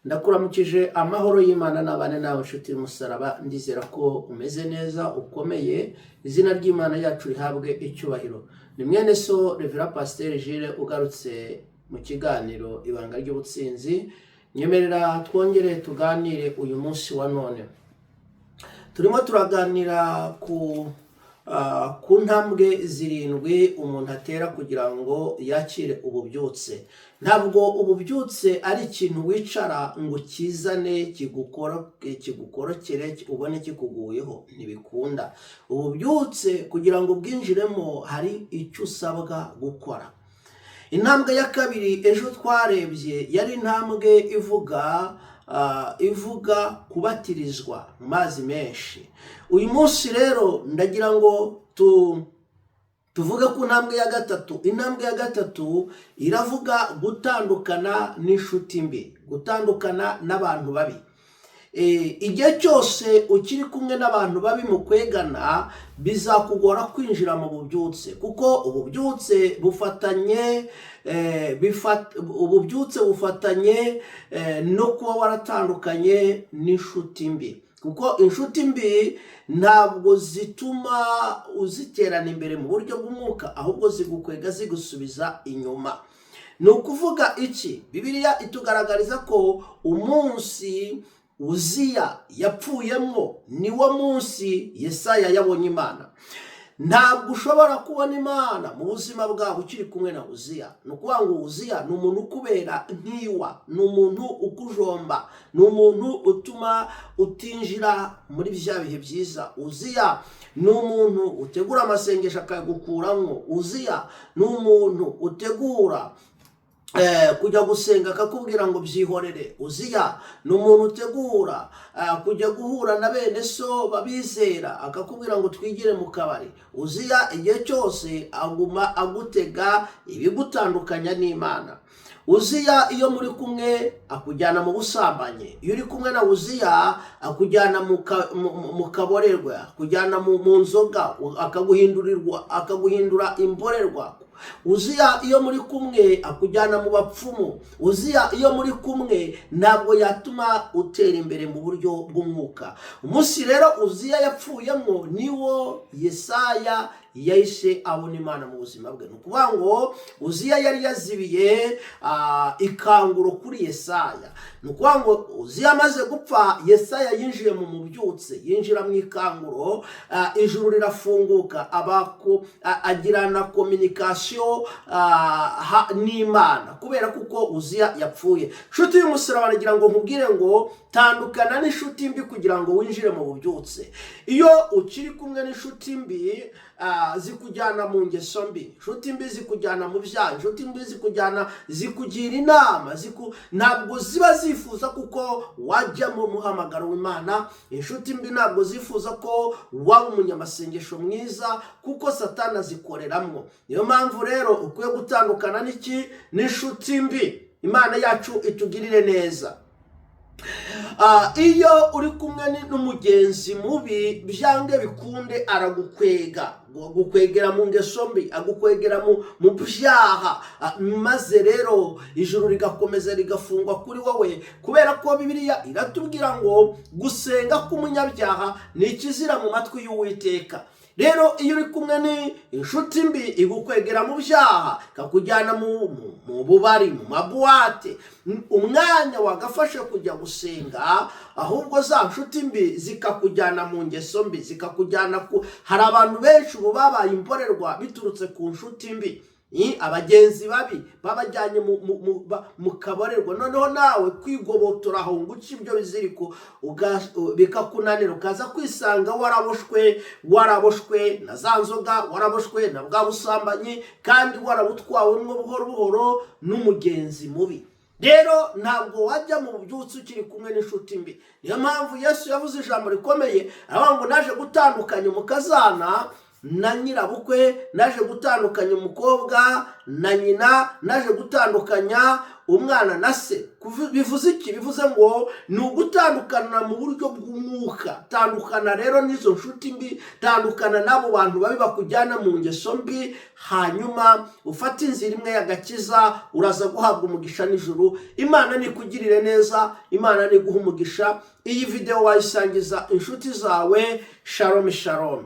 Ndakuramukije, amahoro y'Imana n'abane nawe, inshuti y'umusaraba. Ndizera ko umeze neza, ukomeye. Izina ry'Imana yacu rihabwe icyubahiro. Ni mwene so Reverend Pasiteri Jire ugarutse mu kiganiro Ibanga ry'Ubutsinzi. Nyemerera twongere tuganire uyu munsi wa none. Turimo turaganira ku ntambwe zirindwi umuntu atera kugira ngo yakire ububyutse. Ntabwo ububyutse ari ikintu wicara ngo ukizane, kigukorokere, ubone kikuguyeho, ntibikunda. Ububyutse kugira ngo ubwinjiremo hari icyo usabwa gukora. Intambwe ya kabiri ejo twarebye yari intambwe ivuga kubatirizwa mu mazi menshi. Uyu munsi rero ndagira ngo tuvuge ku ntambwe ya gatatu. Intambwe ya gatatu iravuga gutandukana n'inshuti mbi, gutandukana n'abantu babi. Igihe cyose ukiri kumwe n'abantu babi mu kwegana, bizakugora kwinjira mu bubyutse, kuko ububyutse bufatanye no kuba waratandukanye n'inshuti mbi, kuko inshuti mbi ntabwo zituma uziterana imbere mu buryo bw'umwuka, ahubwo zigukwega zigusubiza inyuma. Ni ukuvuga iki? Bibiliya itugaragariza ko umunsi Uziya yapfuyemo niwo munsi Yesaya yabonye Imana. Ntabwo ushobora kubona Imana mu buzima bwawe ukiri kumwe na Uziya. Ni ukuvuga ngo Uziya ni umuntu ukubera nk'iwa, ni umuntu ukujomba, ni umuntu utuma utinjira muri bya bihe byiza. Uziya ni umuntu utegura amasengesho akayagukuramo. Uziya ni umuntu utegura kujya gusenga akakubwira ngo byihorere. Uziya ni umuntu utegura kujya guhura na bene so babizera, akakubwira ngo twigire mu kabari. Uziya igihe cyose aguma agutega ibigutandukanya n'Imana. Uziya iyo muri kumwe akujyana mu busambanyi. Iyo uri kumwe na Uziya akujyana mu kaborerwa, akujyana mu nzoga, akaguhindurirwa, akaguhindura imborerwa. Uziya iyo muri kumwe akujyana mu bapfumu. Uziya iyo muri kumwe ntabwo yatuma utera imbere mu buryo bw'umwuka. Umunsi rero Uziya yapfuyemo niwo Yesaya yahise abona Imana mu buzima bwe. Ni ukuvuga ngo Uziya yari yazibiye ikanguro kuri Yesaya. Ni ukuvuga ngo Uziya amaze gupfa, Yesaya yinjiye mu mubyutse, yinjira mu ikanguro, ijuru rirafunguka, agirana communication n'Imana kubera kuko Uziya yapfuye. Inshuti y'umusaraba, aragira ngo nkubwire ngo tandukana n'inshuti mbi kugira ngo winjire mu bubyutse. Iyo ukiri kumwe n'inshuti mbi, zikujyana mu ngeso mbi. Inshuti mbi zikujyana mu byaha. Inshuti mbi zikujyana, zikugira inama, ntabwo ziba zifuza kuko wajya mu muhamagaro w'Imana. Inshuti mbi ntabwo zifuza ko waba umunyamasengesho mwiza, kuko Satani azikoreramo. Niyo mpamvu rero ukwiye gutandukana n'iki? N'inshuti mbi. Imana yacu itugirire neza. Iyo uri kumwe n'umugenzi mubi, byange bikunde aragukwega, agukwegera mu ngeso mbi, agukwegera mu byaha. Maze rero ijuru rigakomeza rigafungwa kuri wowe, kubera ko Bibiliya iratubwira ngo gusenga k'umunyabyaha ni ikizira mu matwi y'Uwiteka. Rero iyo uri kumwe n'inshuti mbi, igukwegera mu byaha, ikakujyana mu bubari, mu mabuwate. Umwanya wagafashe kujya gusenga, ahubwo za nshuti mbi zikakujyana mu ngeso mbi, zikakujyana ku hari abantu benshi ubu babaye imborerwa biturutse ku nshuti mbi. Ni abagenzi babi babajyanye mu kaborerwa. Noneho nawe kwigobotora aho ngo uce ibyo biziriko bikakunanira, ukaza kwisanga waraboshwe, waraboshwe na za nzoga, waraboshwe na bwa busambanyi, kandi warabutwawemo buhoro buhoro n'umugenzi mubi. Rero ntabwo wajya mu bubyutse ukiri kumwe n'inshuti mbi. Niyo mpamvu Yesu yavuze ijambo rikomeye, aravuga ngo naje gutandukanya umukazana na nyirabukwe, naje gutandukanya umukobwa na nyina, naje gutandukanya umwana na se. Bivuze iki? Bivuze ngo ni ugutandukana mu buryo bw'umwuka. Tandukana rero n'izo nshuti mbi, tandukana n'abo bantu babi bakujyana mu ngeso mbi, hanyuma ufate inzira imwe y'agakiza, uraza guhabwa umugisha nijoro. Imana nikugirire neza, Imana niguha umugisha. Iyi videwo wayisangiza inshuti zawe. Shalom, shalom.